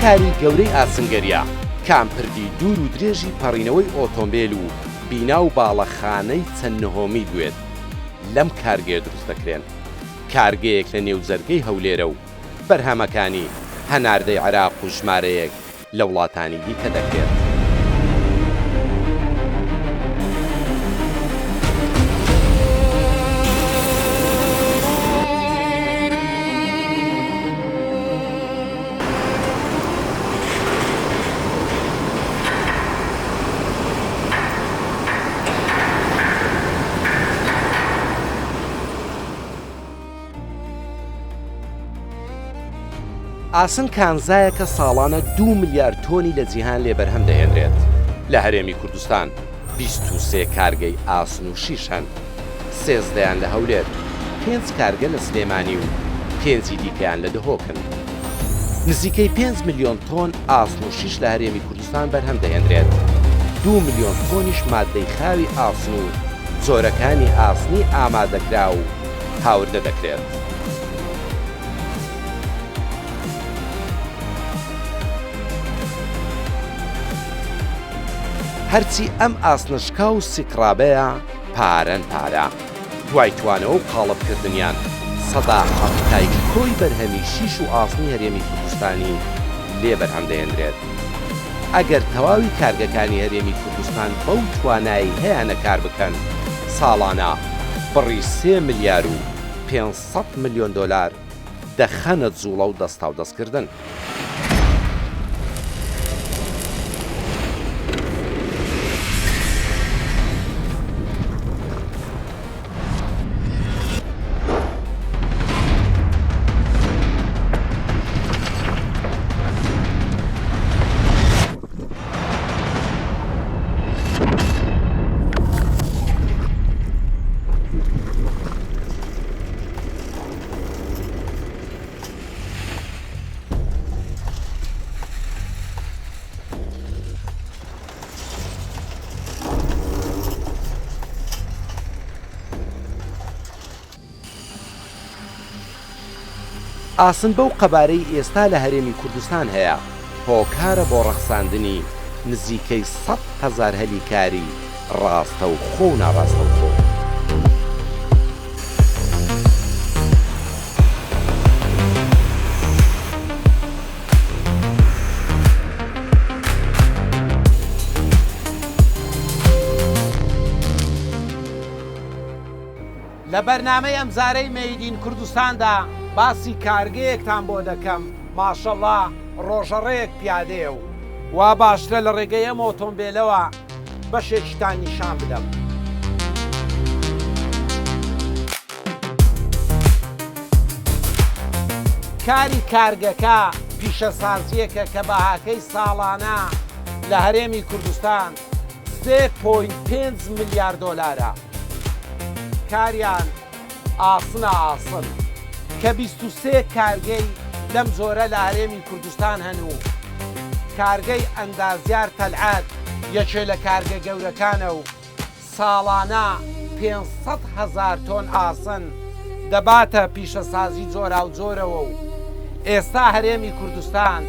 کاری گەورەی ئاسنگەرییە کە ئەم پردی دوور و درێژی پەڕینەوەی ئۆتۆمبێل و بینا و باڵەخانەی چەند نهۆمی بوێت لەم کارگەیە دروست دەکرێن. کارگەیەک لە نێوجەرگەی هەولێرە و بەرهەمەکانی هەناردەی عێراق و ژمارەیەک لە وڵاتانی دیکە دەکرێت. ئاسن کانزایەکە ساڵانە دوو ملیار تۆنی لە جیهان لێ بەرهەم دەهێنرێت. لە هەرێمی کوردستان 23 کارگەی ئاسن و شیش هەن، سێزدەیان لە هەولێر، پێنج کارگە لە سلێمانی و پێنجی دیکەیان لە دهۆکن. نزیکەی پێنج ملیۆن تۆن ئاسن و شیش لە هەرێمی کوردستان بەرهەم دەهێنرێت، دوو ملیۆن تۆنیش ماددەی خاوی ئاسن و جۆرەکانی ئاسنی ئامادەکراو هاوردە دەکرێت. هەرچی ئەم ئاسنە شکاو و سکڕابەیە پارەن پارە، دوای توانەوە و قاڵبکردنیان سەدا حەفتای کۆی بەرهەمی شیش و ئاسنی هەرێمی کوردستانی لێ بەرهەم دەهێنرێت. ئەگەر تەواوی کارگەکانی هەرێمی کوردستان بەو توانایەی هەیانە کار بکەن، ساڵانە بڕی سێ ملیار و 500 ملیۆن دۆلار دەخەنە جوڵە و دەستاودەستکردن. ئاسن بەو قەبارەی ئێستا لە هەرێمی کوردستان هەیە، هۆکارە بۆ ڕەخساندنی نزیکەی 100,000 هەلی کاری ڕاستەوخۆ و ناڕاستەوخۆ. لە بەرنامەی ئەمجارەی مەید ئین کوردستاندا باسی کارگەیەکتان بۆ دەکەم، ماشەڵا ڕۆژەڕێیەک پیادەیە و وا باشترە لە ڕێگەی ئەم ئۆتۆمبێلەوە بەشێکیتان نیشان بدەم. کاری کارگەکە پیشەسازییەکە کە بەهاکەی ساڵانە لە هەرێمی کوردستان 3.5 ملیار دۆلارە. کاریان ئاسنە ئاسن کە 23 کارگەی لەم جۆرە لە هەرێمی کوردستان هەن و کارگەی ئەندازیار تەلعەت یەکێ لە کارگە گەورەکانە و ساڵانە 500 هەزار تۆن ئاسن دەباتە پیشەسازی جۆراوجۆرەوە و ئێستا هەرێمی کوردستان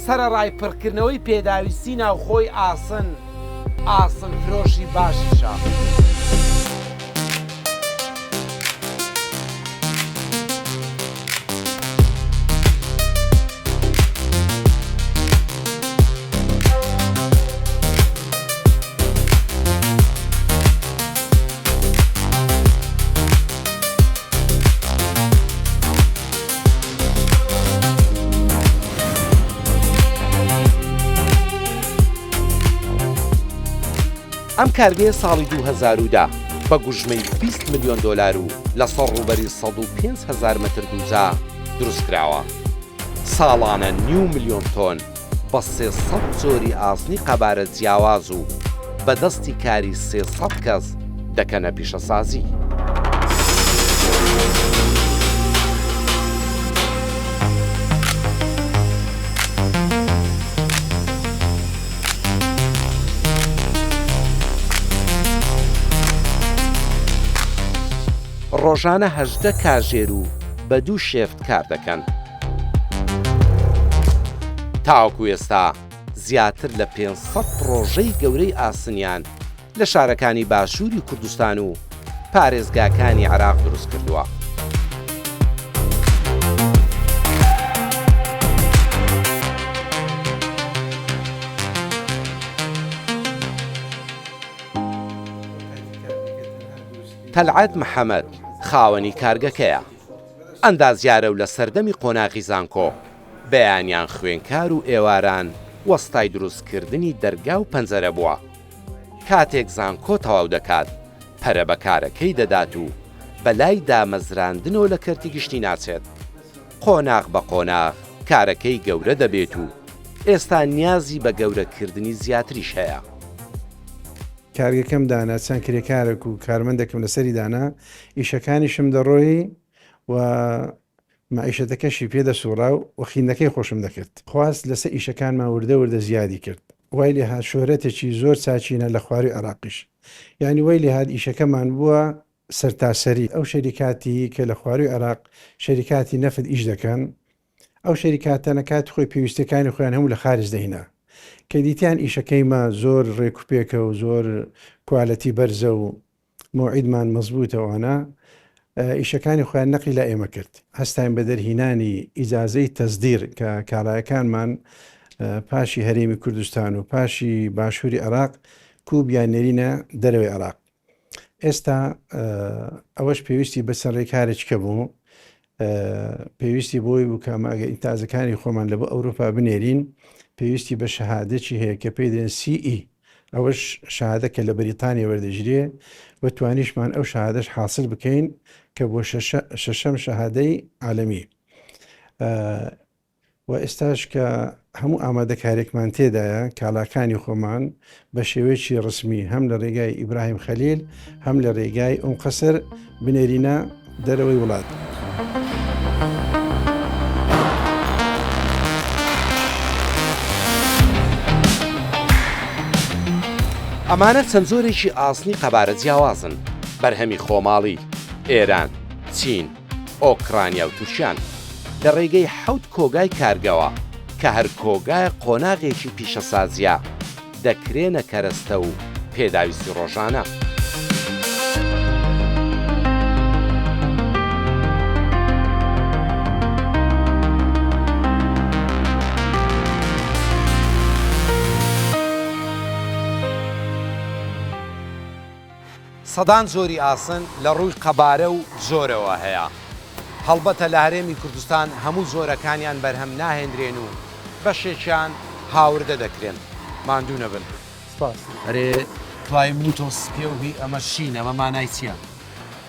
سەرەڕای پڕکردنەوەی پێداویستی ناوخۆی ئاسن، ئاسن فرۆشی باشیشە. ئەم کارگەیە ساڵی 2010 بە گوژمەی 20 ملیۆن دۆلار و لەسەر ڕووبەری 105 هەزار مەتر دووجا دروستکراوە. ساڵانە نیو ملیۆن تۆن بە 300 جۆری ئاسنی قەبارە جیاواز و بە دەستی کاری 300 کەس دەکەنە پیشەسازی. ڕۆژانە 18 کاژێر و بە دوو شێفت کار دەکەن. تاوەکو ئێستا زیاتر لە 500 پڕۆژەی گەورەی ئاسنیان لە شارەکانی باشووری کوردستان و پارێزگاکانی عێراق دروستکردووە. تەلعەت محەمەد، خاوەنی کارگەکەیە، ئەندازیارە و لە سەردەمی قۆناغی زانکۆ، بەیانیان خوێنکار و ئێواران وەستای دروستکردنی دەرگا و پەنجەرە بووە. کاتێک زانکۆ تەواو دەکات، پەرە بە کارەکەی دەدات و بە لای دامەزراندنەوە لە کەرتی گشتی ناچێت. قۆناغ بە قۆناغ کارەکەی گەورە دەبێت و ئێستا نیازی بە گەورەکردنی زیاتریش هەیە. کارگەکەم دانا، چەند کرێکارێک و کارمەندێکم لەسەری دانا، ئیشەکانیشم دەڕۆیی و مەعیشەتەکەشی پێ دەسوڕا و خیندەکەی خۆشم دەکرد. خواست لەسەر ئیشەکانمان وردە وردە زیادی کرد. وای لێهات شۆهرەتێکی زۆر چاکینە لە خواروی عێراقیش. یانی وای لێهات ئیشەکەمان بووە سەرتاسەری. ئەو شەریکاتی کە لە خواروی عێراق شەریکاتی نەفت ئیش دەکەن، ئەو شەریکاتەنە کاتی خۆی پێویستیەکانی خۆیان هەموو لە خارج دەهینا. کە دیتیان ئیشەکەیمە زۆر رێکوپێکە و زۆر کوالەتی بەرزە و مەوعیدمان مەزبوتە ئەوانە ئیشەکانی خۆیان نەقی لە ئێمە کرد. هەستاین بە دەرهینانی ئیجازەی تەسدیر کە کاڵایەکانمان پاشی هەرێمی کوردستان و پاشی باشووری عێراق کوو بیاننێرینە دەرەوەی عێراق. ئێستا ئەوەش پێویستی بە چەند رێکارێکە بوو پێویستی بۆی بوو کە ئەمە ئەگەر ئینتاجەکانی خۆمان لە بۆ ئەوروپا بنێرین پێویستی بە شەهادەکی هەیە کە پێی دەێن CE ئەوەش شەهادە کە لە بەریتانیا وەردەگیرێ و توانیشمان ئەو شەهادەش حاصل بکەین کە بۆ شەشەم شەهادەی عالەمی و ئێستاش کە هەموو ئامادەکاریەکمان تێدایە کاڵاکانی خۆمان بە شێوەیەکی ڕسمی هەم لە ڕێگای ئیبراهیم خەلیل هەم لە ڕێگای ئوم قەسر بنێرینە دەرەوەی وڵات. ئەمانە چەند جۆرێکی ئاسنی قەبارە جیاوازن، بەرهەمی خۆماڵی، ئێران، چین، ئۆکرانیا و تورکیان لە ڕێگەی حەوت کۆگای کارگەوە کە هەر کۆگایەک قۆناغێکی پیشەسازییە، دەکرێنە کەرەستە و پێداویستی ڕۆژانە. سەدان جۆری ئاسن لە ڕووی قەبارە و جۆرەوە هەیە. هەڵبەتە لە هەرێمی کوردستان هەموو جۆرەکانیان بەرهەم ناهێندرێن و بەشێکیان هاوردە دەکرێن. ماندوو نەبن. سپاس. ئەرێ کڵاوی من و تۆ سپیە و هی ئەمە شینە ئەمە مانای چیە؟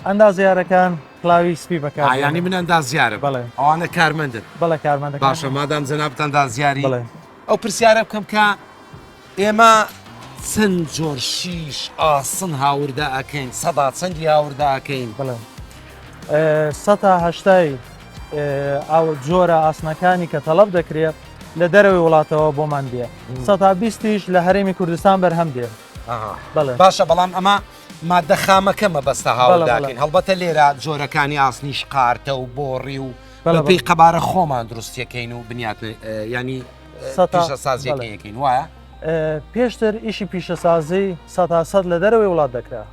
ئەندازیارەکان کڵاوی سپی بەکار ئا یانی من ئەندازیارم. بەڵێ. ئەوانە کارمەندن. بەڵێ کارمەندەکان. باشە مادام جەنابت ئەندازیاری. بەڵێ. ئەو پرسیارە بکەم کە ئێمە چەند جۆر شیش ئاسن هاوردە ئەکەین سەدا چەندی هاوردە ئەکەین؟ بەڵێ سەتا هەشتای ئەو جۆرە ئاسنەکانی کە تەڵەب دەکرێت لە دەرەوەی وڵاتەوە بۆمان دێ سەتا بیستیش لە هەرێمی کوردستان بەرهەم دێ بەڵێ باشە بەڵام ئەمە مادە خامەکە مەبەستە هاورداکەین هەڵبەتە لێرە جۆرەکانی ئاسنیش قارتە و بۆڕی و بەپێی قەبارە خۆمان دروستیەکەین و بنیات ینی پیشەسازیەکەی یەکەین وایە؟ پێشتر ئیشی پیشەسازی سەتا سەد لە دەرەوەی وڵات دەکرا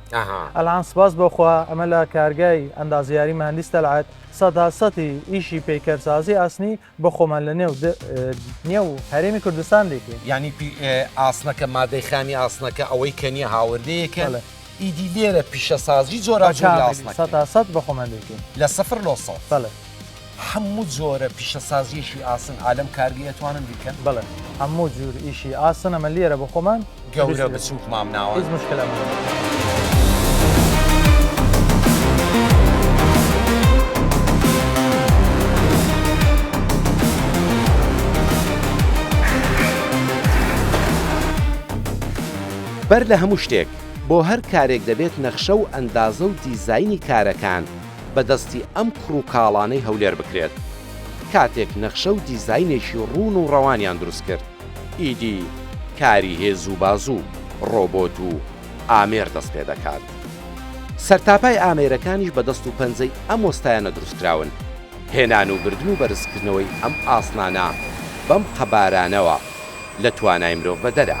ئەلان سپاس بۆ خوا ئەمە لە کارگای ئەندازیاری مهندس تەلعەت سەتا سەتی ئیشی پەیکەرسازی ئاسنی بۆ خۆمان لە نێو نێو هەرێمی کوردستان دەیکەین. یانی ئاسنەکە مادەی خامی ئاسنەکە ئەوەی کە نییە هاوردەیەکە ئیدی لێرە پیشەسازی جۆراوجۆری ئاسنەکە سەتا سەد بە خۆمان دەیکەین لە سفر لۆ سەد. بەڵێ. هەموو جۆرە پیشەسازیەکی ئاسن ئالەم کارگەی ئەتوانن بیکەن؟ بەڵێ هەموو جور ئیشی ئاسن ئەمە لێرە بۆ خۆمان گەورە بچوک مام ناوەند هیچ مشکلەمان نیە. بەر لە هەموو شتێک بۆ هەر کارێک دەبێت نەخشە و ئەندازە و دیزاینی کارەکان بە دەستی ئەم کوڕ و کاڵانەی هەولێر بکرێت. کاتێک نەخشە و دیزاینێکی ڕوون و ڕەوانیان دروست کرد، ئیدی کاری هێز و بازوو، ڕۆبۆت و ئامێر دەست پێ دەکات. سەرتاپای ئامێرەکانیش بە دەست و پەنجەی ئەم وەستایانە دروست کراون. هێنان و بردن و بەرزکردنەوەی ئەم ئاسنانە بەم قەبارانەوە لە توانای مرۆڤ بەدەرە.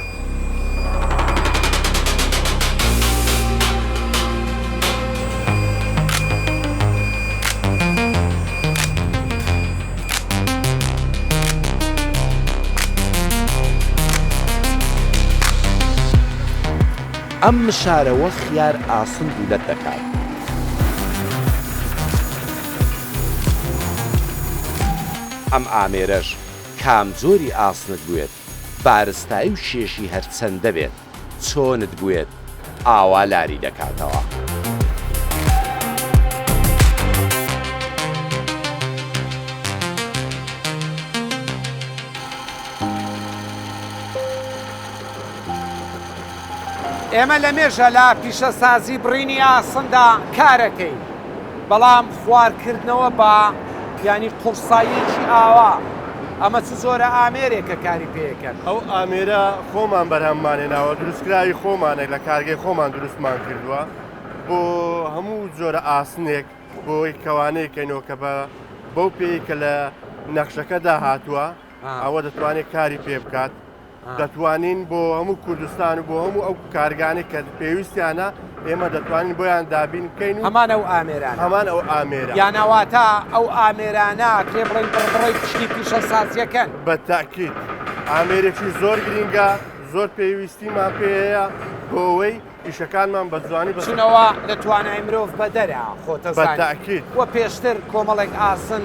ئەم مشارەوە خیار ئاسن دوولەت دەکات. ئەم ئامێرەش کام جۆری ئاسنت بوێت، بارستایی و کێشی هەر چەندە بێت، چۆنت بوێت، ئاوا لاری دەکاتەوە. ئێمە لە مێژە لە پیشەسازی بڕینی ئاسندا کارەکەین، بەڵام خوارکردنەوە بە یانی قوڕساییەکی ئاوا، ئەمە چ جۆرە ئامێرێکە کاری پێکەن؟ ئەو ئامێرە خۆمان بەرهەممان هێناوە، دروستکراوی خۆمانە، لە کارگەی خۆمان دروستمان کردووە بۆ هەموو جۆرە ئاسنێک، بۆی کەوانەیە کەینەوە کە بە بەو پێی کە لە نەخشەکەدا هاتووە ئەوە دەتوانێت کاری پێ بکات. دەتوانین بۆ هەموو کوردستان و بۆ هەموو ئەو کارگانەی کە پێویستیانە ئێمە دەتوانین بۆیان دابین بکەین و هەمان ئەو ئامێرانە هەمان ئەو ئامێرە یان واتە ئەو ئامێرانە کرێ بڵێن بڕبڕەی پشتی پیشەسازیەکەن. بە تەئکید ئامێرێکی زۆر گرینگە زۆر پێویستیمان پێیە بۆ ئەوەی ئیشەکانمان بە جوانی بە چون ئەوە لە توانای مرۆڤ بەدەرە خۆتەزانی بە تەئکید. وە پێشتر کۆمەڵێک ئاسن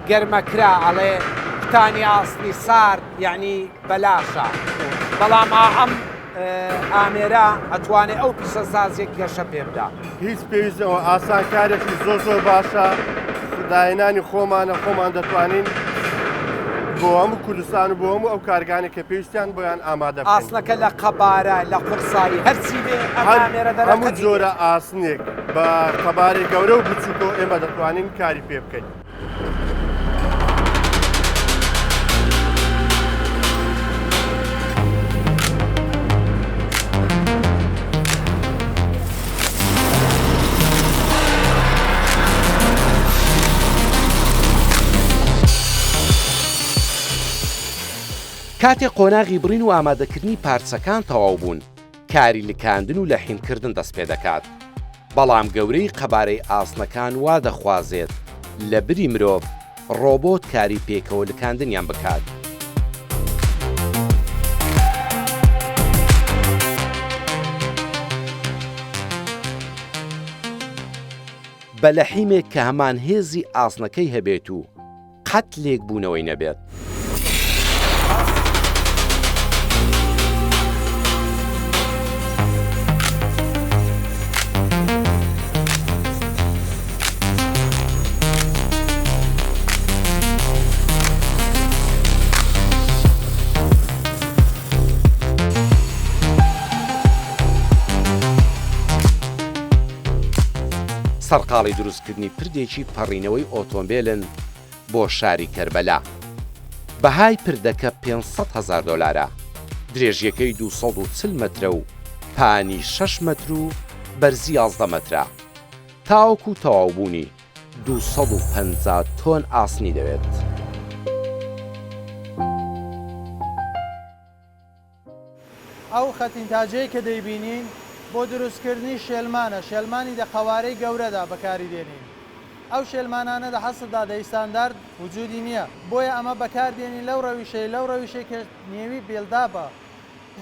گەرمەکرا ئەڵێ کوتانی ئاسنی سارد یەعنی بەلاشە بەڵام ئا ئەم ئامێرە ئەتوانێ ئەو پیشەسازیە گەشە پێ بدا. هیچ پێویست ئەوە ئاسانکارێکی زۆر زۆر باشە داهێنانی خۆمانە خۆمان دەتوانین بۆ هەموو کوردستان و بۆ هەموو ئەو کارگانێک کە پێویستیان بۆیان ئامادە بکەین. ئاسنەکە لە قەبارە لە قورسایی هەرچی بێ ئەم ئامێرە دەرەقەتی هەموو جۆرە ئاسنێک بە قەبارەی گەورە و بچووکەوە ئێمە دەتوانین کاری پێ بکەین. کاتێ قۆناغی بڕین و ئامادەکردنی پارچەکان تەواو بوون، کاری لکاندن و لەحیمکردن دەست پێدەکات. بەڵام گەورەی قەبارەی ئاسنەکان وا دەخوازێت لە بری مرۆڤ، ڕۆبۆت کاری پێکەوە لکاندنیان بکات. بە لەحیمێک کە هەمان هێزی ئاسنەکەی هەبێت و قەت لێکبوونەوەی نەبێت. سەرقاڵی دروستکردنی پردێکی پەڕینەوەی ئۆتۆمبێلن بۆ شاری کەربەلا. بەهای پردەکە 500 هەزار دۆلارە، درێژییەکەی 240 مەترە و پانی شەش مەتر و بەرزی 11 مەترە. تاوەکو تەواوبوونی 250 تۆن ئاسنی دەوێت. ئەو خەت ئینتاجەی کە دەیبینین بۆ دروستکردنی شێلمانە، شێلمانی دە قەوارەی گەورەدا بەکاری دێنین. ئەو شێلمانانە دە حەسردا دە ئیستاندارد وجودی نییە. بۆیە ئەمە بەکار دێنین لەو ڕەویشەی لەو ڕەویشەی کە نێوی بێلدابە.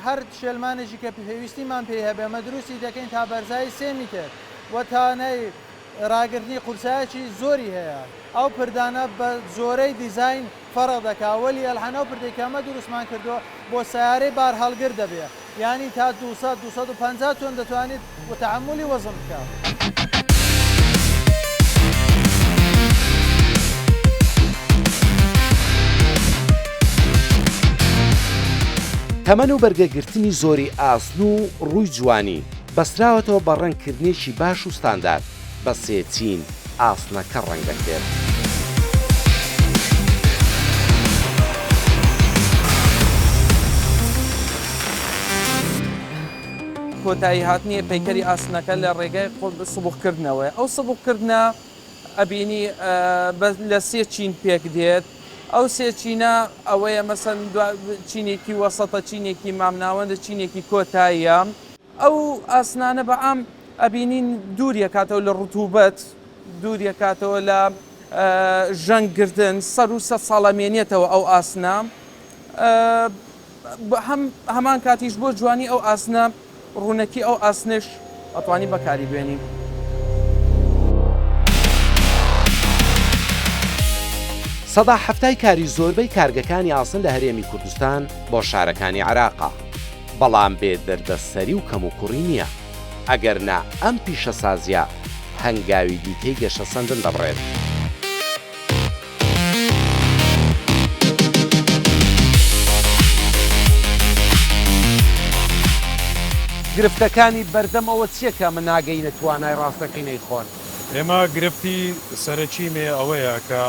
هەر شێلمانێکی کە پێویستیمان پێی هەبێ ئەمە دروستی دەکەین تا بەرزایی سێ میتر و توانای ڕاگرتنی قورسایەکی زۆری هەیە. ئەو پردانە بە جۆرەی دیزاین فەرق دەکا وەلی ئەلحان ئەو پردەی کە ئەمە دروستمان کردووە بۆ سەیارەی بارهەڵگر دەبێ یانی تا 200 250 تۆن دەتوانێت و تەحەمولی وەزن بکا. تەمەن و بەرگەگرتنی زۆری ئاسن و ڕووی جوانی، بەستراوەتەوە بە ڕەنگکردنێکی باش و ستاندارد. بە سێ چین ئاسنەکە ڕەنگ دەکرێت. کۆتایی هاتنی پەیکەری ئاسنەکە لە ڕێگای سبوغکردنەوەیە، ئەو سبوغکردنە ئەبینی لە سێ چین پێک دێت. ئەو سێ چینە ئەوەیە مەسەن چینێکی وەسەتە چینێکی مامناوەندە چینێکی کۆتاییە. ئەو ئاسنانە بە عام ئەبینین دوور یەکاتەوە لە ڕتوبەت دوور یەکاتەوە لە ژەنگ گرتن سەر و سە ساڵ ئەمێنێتەوە ئەو ئاسنە هەم هەمان کاتیش بۆ جوانی ئەو ئاسنە ڕوونەکی ئەو ئاسنەش ئەتوانی بەکاری بێنی. سەدا حەفتای کاری زۆربەی کارگەکانی ئاسن لە هەرێمی کوردستان بۆ شارەکانی عێراقە، بەڵام بێ دەردەسەری و کەموکوڕی نییە، ئەگەرنا ئەم پیشەسازییە هەنگاوی دیکەی گەشەسەندن دەبڕێت. گرفتەکانی بەردەم ئەوە چیە کە ئەمە ناگەینە توانای ڕاستەقینەی خۆن؟ ئێمە گرفتی سەرەکی مێ ئەوەیە کە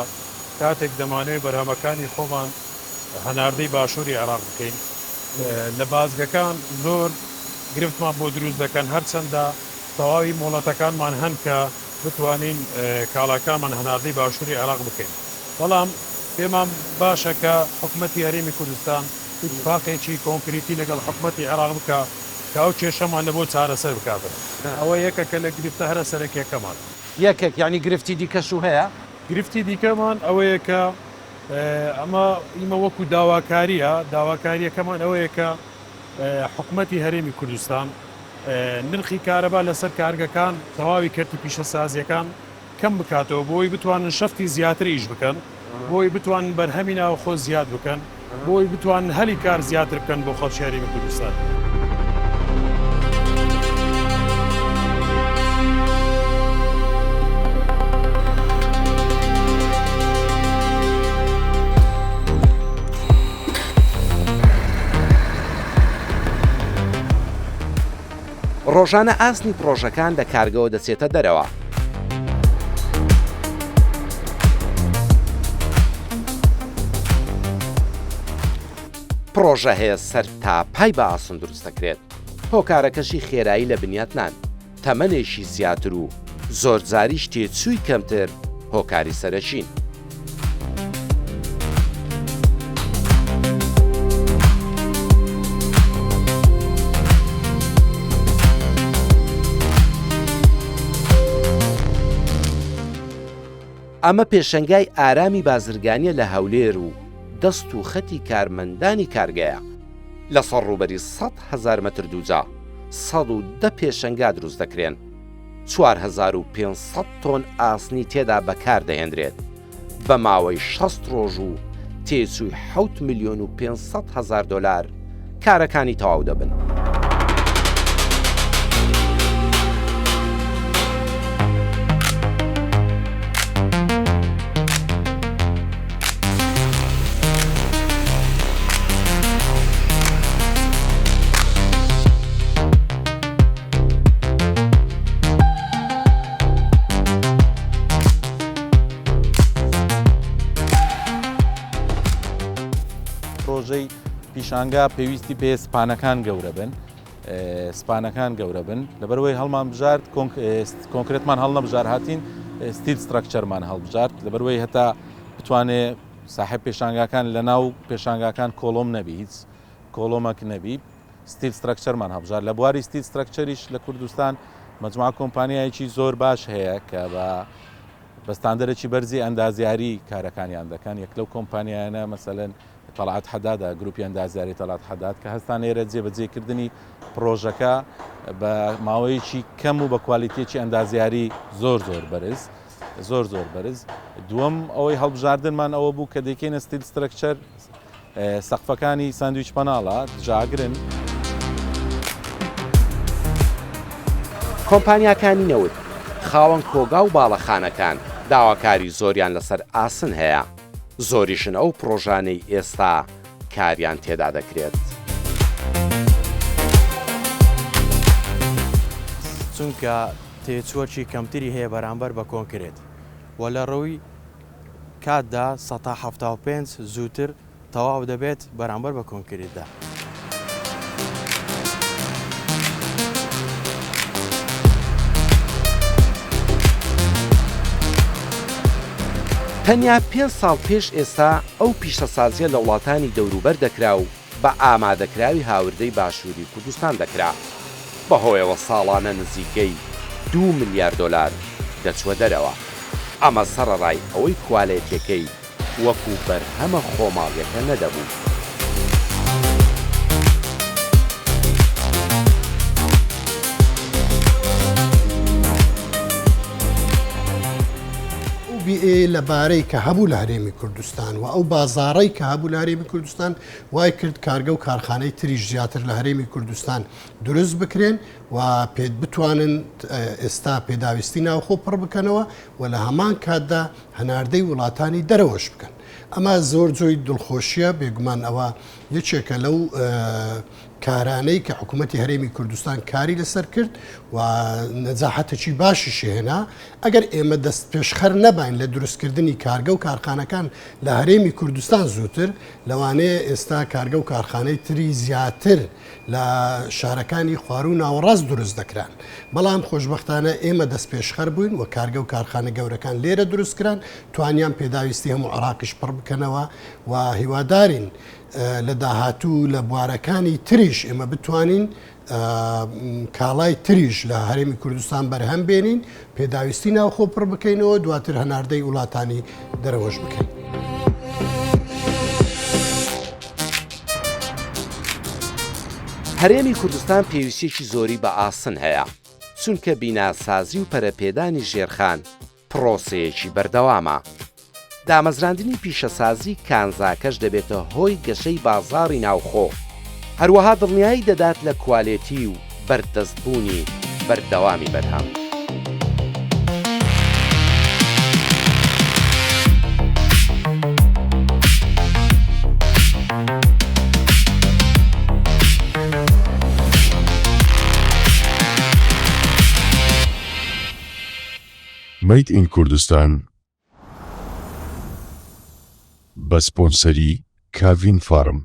کاتێک دەمانەوێت بەرهەمەکانی خۆمان هەناردەی باشووری عێراق بکەین لە بازگەکان زۆر گرفتمان بۆ دروست دەکەن هەرچەندە تەواوی مۆڵەتەکانمان هەن کە بتوانین کاڵاکانمان هەناردەی باشووری عێراق بکەین، بەڵام پێمان باشە کە حکومەتی هەرێمی کوردستان ئیتفاقێکی کۆنکریتی لەگەڵ حکومەتی عێراق بکا کە ئەو کێشەمان لەبۆ چارەسەر بکاتن. ئەوە یەکەکە لە گرفتە هەرە سەرەکیەکەمان. یەکێک، یانی گرفتی دیکەشو هەیە؟ گرفتی دیکەمان ئەوەیە کە ئەمە ئیمە وەکو داواکاریە، داواکاریەکەمان ئەوەیە کە حکومەتی هەرێمی کوردستان نرخی کارەبا لەسەر کارگەکان تەواوی کەرتی پیشەسازیەکان کەم بکاتەوە بۆی بتوانن شەفتی زیاتر ئیش بکەن بۆی بتوانن بەرهەمی ناوخۆ زیاد بکەن بۆی بتوانن هەلی کار زیاتر بکەن بۆ خەڵکی هەرێمی کوردستان. ڕۆژانە ئاسنی پڕۆژەکان لە کارگەوە دەچێتە دەرەوە. پڕۆژە هەیە سەرتاپای بە ئاسن دروست دەکرێت، هۆکارەکەشی خێرایی لە بنیاتنان، تەمەنێکی زیاتر و زۆرجاریش تێچووی کەمتر هۆکاری سەرەکین. ئەمە پێشەنگای ئارامی بازرگانیە لە هەولێر و دەست و خەتی کارمەندانی کارگەیە. لەسەر ڕووبەری 100,000 مەتر دووجا 110 پێشەنگا دروست دەکرێن. 4500 تۆن ئاسنی تێدا بەکار دەهێنرێت. بە ماوەی 60 ڕۆژ و تێچووی 7 ملیۆن و 500 هەزار دۆلار کارەکانی تەواو دەبن. پرۆژەی پیشانگا پێویستی پێ span ەکان گەورە بن span ەکان گەورە بن لەبەرەوەی هەڵمان بژارد کۆنکرێتمان هەڵنەبژار هاتین steel structure مان هەڵبژارد لەبەرەوەی هەتا بتوانێ ساحب پێشانگاکان لە ناو پێشانگاکان کۆڵۆم نەبی هیچ کۆڵۆمەک نەبی steel structure مان هەڵبژارد لە بواری steel structure یش لە کوردستان مەجموعە کۆمپانیایەکی زۆر باش هەیە کە بە بە ستاندەرێکی بەرزی ئەندازیاری کارەکانیان دەکەن یەک لەو کۆمپانیایانە مەسەلەن تەڵعەت حەدادە گروپی ئەندازیاری تەڵعەت حەداد کە هەستان ئێرە جێبەجێکردنی پڕۆژەکە بە ماوەیەکی کەم و بە کوالیتیەکی ئەندازیاری زۆر زۆر بەرز زۆر زۆر بەرز دووەم ئەوەی هەڵبژاردنمان ئەوە بوو کە دەیکەینە steel structure سەقفەکانی sandwich panel ە دژاگرن. کۆمپانیاکانی نەوت، خاوەن کۆگا و باڵەخانەکان داواکاری زۆریان لەسەر ئاسن هەیە، زۆریشن ئەو پڕۆژانەی ئێستا کاریان تێدا دەکرێت. چونکە تێچووەکی کەمتری هەیە بەرامبەر بە کۆنکرێت و لە ڕووی کاتدا سەتا 75 زووتر تەواو دەبێت بەرامبەر بە کۆنکریتدا. تەنیا پێنج ساڵ پێش ئێستا ئەو پیشەسازییە لە وڵاتانی دەوروبەر دەکرا و بە ئامادەکراوی هاوردەی باشووری کوردستان دەکرا، بەهۆیەوە ساڵانە نزیکەی دوو ملیار دۆلار دەچووە دەرەوە، ئەمە سەڕەڕای ئەوەی کوالێتیەکەی وەکو بەرهەمە خۆماڵیەکە نەدەبوو. ئەو بیئەیەی لەبارەی کە هەبوو لە هەرێمی کوردستان و ئەو بازاڕەی کە هەبوو لە هەرێمی کوردستان وای کرد کارگە و کارخانەی تریش زیاتر لە هەرێمی کوردستان دروست بکرێن و پێت بتوانن ئێستا پێداویستی ناوخۆ پڕ بکەنەوە و لە هەمان کاتدا هەناردەی وڵاتانی دەرەوەش بکەن. ئەمە زۆر جۆی دڵخۆشیە، بێگومان ئەوە یەکێکە لەو کارانەی کە حکوومەتی هەرێمی کوردستان کاری لەسەر کرد و نەجاحەتێکی باشیشی هێنا. ئەگەر ئێمە دەست پێشخەر نەباین لە دروستکردنی کارگە و کارخانەکان لە هەرێمی کوردستان زووتر، لەوانەیە ئێستا کارگە و کارخانەی تری زیاتر لە شارەکانی خواروو و ناوەڕاست دروست دەکران، بەڵام خۆشبەختانە ئێمە دەستپێشخەر بووین و کارگە و کارخانە گەورەکان لێرە دروست کران، توانیان پێداویستی هەموو عێراقیش پڕ بکەنەوە و هیوادارین لە داهاتوو لە بوارەکانی تریش ئێمە بتوانین کاڵای تریش لە هەرێمی کوردستان بەرهەم بێنین، پێداویستی ناوخۆ پڕ بکەینەوە، دواتر هەناردەی وڵاتانی دەرەوەش بکەین. هەرێمی کوردستان پێویستییەکی زۆری بە ئاسن هەیە، چونکە بیناسازی و پەرەپێدانی ژێرخان پڕۆسەیەکی بەردەوامە. دامەزراندنی پیشەسازی کانزاکەش دەبێتە هۆی گەشەی بازاڕی ناوخۆ، هەروەها دڵنیایی دەدات لە کوالێتی و بەردەستبوونی بەردەوامی بەرهەم. Made in Kurdistan بە سپۆنسەری کاڤین فارم.